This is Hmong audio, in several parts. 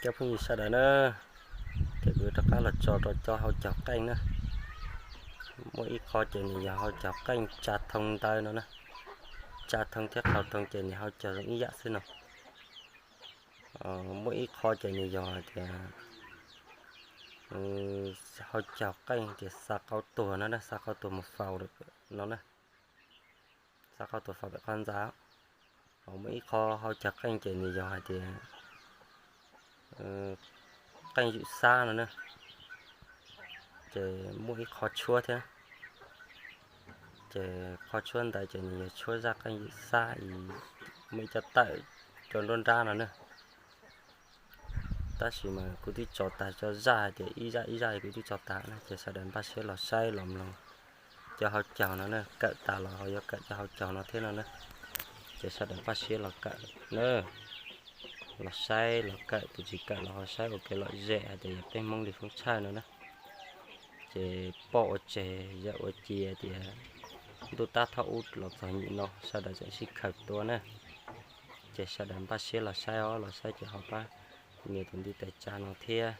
Cov phooj ywg sawv daws na, ces kuv rov qab los tso rau cov hau caug qeej na. Muaj ib qho ces nws yog hau caug qeej tsa thoo ntawd no na. Tsa thoo thiab qhau thoo ces nws hau caug zoo ib yam xwb no. Muaj ib qho ces nws yog hais tias hau caug qeej tias xa qau tuag no na, xa qau tuag mus faus no na. Xa qau tuag faus pem qhov ntxa. Muaj ib qho hau caug qeej ces nws yog hais tias qeej ywm xab no na. Ces muaj ib qho tshuab thiab. Ces qho tshuab ntawd ces nws yog tshuab zaj qeej ywm xab es muaj ib co tawm rau nruab nrab no na. Tab sis mas kuv twb tso tag cov zaj hais tias ib zaj ib zaj kuv twb tso tag na, ces sawv daws npaj siab los saib los mloog cov hau caug no na, kawm tas los ho yuav kawm cov hau caug no thiab no na. Ces sawv daws npaj siab los kawm na, los saib los kawm, tus tsis kawm los ho saib ua kev lom zem hais tias yog peb Hmoob li foob tshawj no na. Ces poj ua tseg yawm ua ci tias ntuj tab thaum ub los txog nyim no sawv daws tseem sib khaws tua na. Ces sawv daws npaj siab los saib os, los saib ces ho pab nias tus ntiv tes tsa no thiab,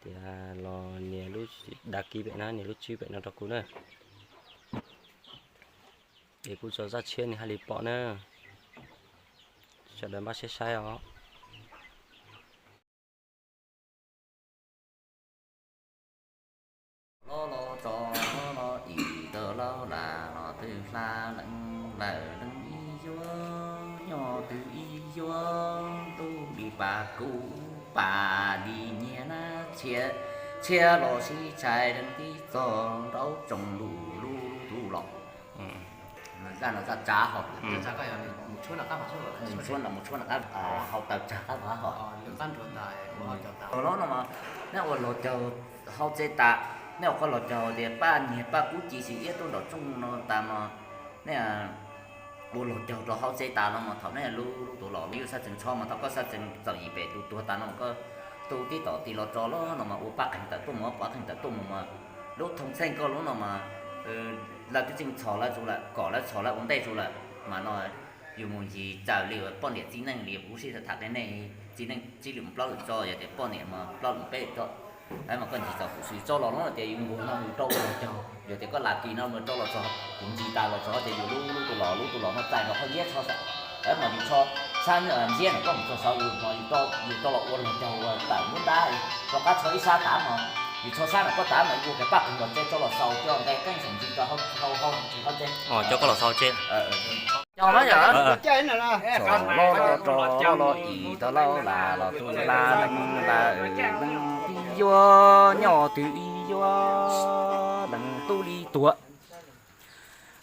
tias los nias lub đăng ký pem no, nias lub tswb pem no rau kuv na. Ces kuv tso zaj tshiab nws haj li pom na. Sawv daws npaj siab saib os. Los los tso los los ib tug laus las los twb hla leej lawm leej ib yuav nyob twj ib yuav ntuj li pas kub pas li nyiaj na, txhia los sib tshais leej tib txog nraub tsoom lus lub tus los. Zaj no zaj tsav hos. Mus tshuab no mus tshuab no qab hos, hau taw tsag qab hos. Los no mas nej ua los caug hauv tsev tas, nej ua qhov los caug tias paj nyiag paj kub ci xim iab tuaj nraum tsooj no tas mas nej ua los caug rau hauv tsev tas no mas thaum nej lub lub tus los lub yuav sab tsees tsho mas thaum koj sab tsees txawm yim pem tus tuag tas no mas koj tu tib tom ti los tso los no mas ua paj qeeg tawm tuaj mus, paj qeeg tawm tuaj mus mas lub thoob txheej koj lub no mas lawv twb tseem txhom lawv tsuv lawm, kom lawv txhom lawv ua ntej tsuv lawm mas no yus mus ncig txawm li uas poj niam txiv neej li kuv sib tham qias nej, txiv neej tsib lwm mus plaub lwm tso, yog tias poj niam mas plaub lwm peb tso. Mas koj ncig txog kuv xwm tso los no tias yus nquag no yus rau ua los caug, yog tias koj lam kis no mus rau los txog, kuv ncig tas los txog tias yus lub lub tus los lub tus los no txais nkaus qhov ntsiab tsho, mas yus tsho sab ntsiab no koj mus txog saud yus no yus rau los ua los caug ua tawm nruab nrab, rov qab tsho ib sab tav no, yus tsho sab no koj tav no yus ua kiag paj qeeg los tsev tso los xaus coj nqe keeb xeem ntsis rau hauv hauv tsev. Coj koj los xaus tsev. Txom los los tso los los ib tug laus las los twb hla leej lawm leej tib yuav nyob twj ib yuav leej tub li tuag.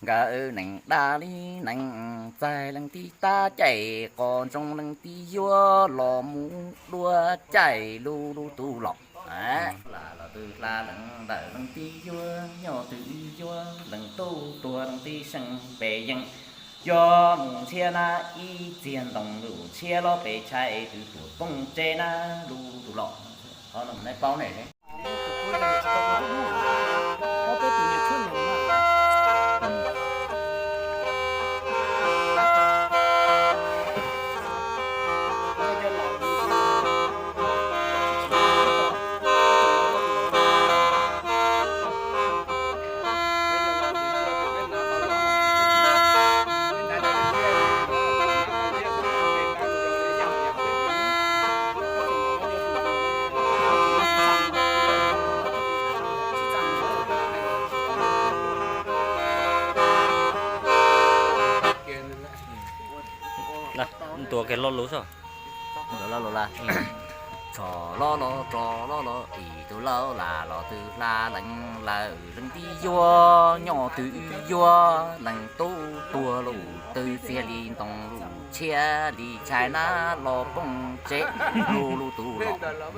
Nkawd nees daj li nees txaig leej tib tab caij qos ntsoov leej tib yuav los mus dua caij lub lub tus los. Las los twb hla leej lawm leej tib yuav nyob twj ib yuav leej tub tuag leej tib seej pes yees. Yog mus ntshiab na ib txiag ntoo lub ntshiab los pes tshais twb tuag poob tsev na lub tus los. Qhov no neb paub ne. Tuav kiag lo lus xwb. Txom los los tso los los ib tug laus las los twb hla leej lawm leej tib yuav nyob twj ib yuav leej tub tuag lub twb txiag li ntoo lub ntshiab li tshais na los poob tsev lub lub tus los.